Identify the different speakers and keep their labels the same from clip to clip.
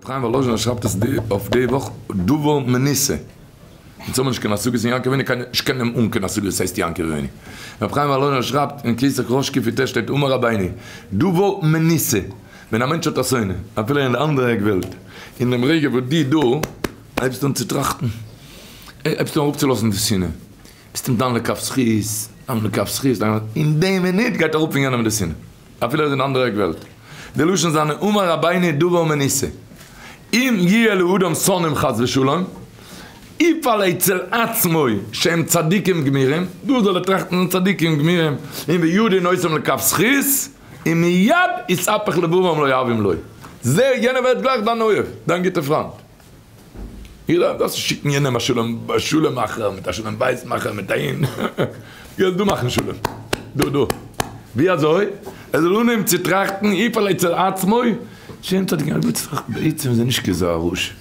Speaker 1: רבי חיים וואלאזשינער שרייבט עס אויף די וואך דבר מנוסה. אונז האבן נישט קיין השגות אין יעקב אבינו, קיינער נישט קען אים אן קיין השגות וואס הייסט יעקב אבינו. רבי חיים וואלאזשינער שרייבט אין כסא ראש קי"ט שטייט אמר רבינו דבר מנוסה, ווען א מענטש האט א שונא, אפילו אין די אנדערע עק וועלט, אין דעם רגע וואס דו דא הייבסט אן צו טראכטן, הייבסט אן אראפצולאזן די שנאה, ביסט אים דן לכף זכות, דן לכף זכות, אין די מינוט גייט אראפ פון יענעם די שנאה. אפילו איז אין אנדערע עק וועלט. די לשון זיינע אמר רבינו דבר מנוסה אם יהיה לאדם שונאים חס ושלום יפעל אצל עצמו שהם צדיקים גמורים, דא זאל ער טראכטן זענען צדיקים גמורים און וידון אותם לכף זכות און מיד יתהפך לבבם לאוהבים לו, זע יענער ווערט גלייך דיין אוהב, דיין גוטע פריינט. איך דארף דאס שיקן יענעם א שלום שלום מאכער מיט א שלום בית מאכער מיט אהין גייסט דא מאכן שלום דא דא ווי אזוי ער זאל אנהייבן צו טראכטן יפעל אצל עצמו שם צדיקים אויב צו טראכטן בעצם איז ער נישט כזה א רשע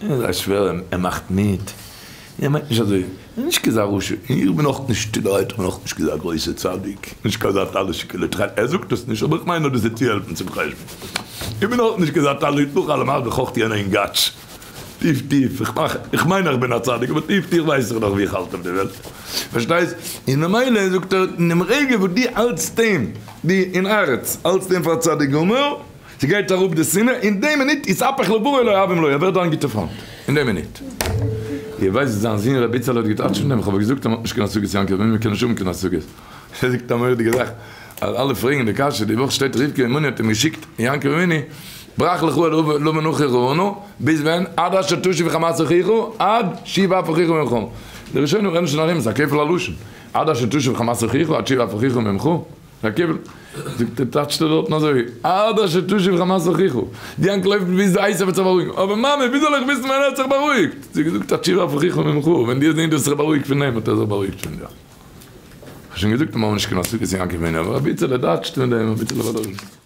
Speaker 1: ער איז א שווער ער מאכט מיט ער מיינט נישט אזוי ער איז נישט כזה א רשע און איך בין אויך נישט שטילערהייט איך בין אויך נישט כזה א גרויסע צדיק נישט כזה טלית שכולו תכלת ער זאגט עס נישט אבער איך מיין אז דאס וועט צוהעלפן צום חשבון איך בין אויך נישט כזה טלית נאך אלעם האב איך אויך יענע אינגאטש טיף טיף איך מאך איך מיין איך בין א צדיק אבער טיף טיף ווייס איך דאך ווי איך האלט אויף די וועלט פארשטייסט און ממילא זאגט ער אינעם רגע וואס דו האלטסט אים די אין הארץ האלטסט אים פאר א צדיק גמור ס'גייט אראפ די שנאה, אין די מינוט יתהפך לבבו לאוהבים לו, ער ווערט דיין גוטע פריינט, אין די מינוט. איר ווייסט וואס זיין זון רבי איצעלע האט געטייטשט פון דעם? איך האב געזאגט אז מ'האט נישט קיין השגות יעקב אבינו, מ'קען נישט האבן קיין השגות. ער זאגט א מורא'דיגע זאך, אז אלע פרעגן די קשיא, די וואך שטייט רבקה אמנו האט אים געשיקט יעקב אבינו, ברח לך אל לבן אחיך אנה, ביז ווען? עד אשר תשוב חמת אחיך, עד שיב אף אחיך ממך. די ראשונים רעדן שוין ארום, ס'איז א כפל הלשון, עד אשר תשוב חמת אחיך, עד שיב אף אחיך ממך. ר' זאגט ער טייטשט ער דארטן אזוי, עד אשר תשוב חמת אחיך, די אנטלויפט ביז די עשו האט זיך בארואיגט, אבער מאמי ווי זאל איך וויסן ווען ער האט זיך בארואיגט, זי האט געזאגט עד שיב אף אחיך ממך, ווען דו האסט געזען דו האסט זיך בארואיגט פון אים האט ער זיך בארואיגט פון דיר. כ'האב שוין געזאגט אז מ'האט נישט קיין השגות יעקב אבינו, אבער רבי איצעלע דאטשט מיט דעם, רבי איצעלע באדויערט.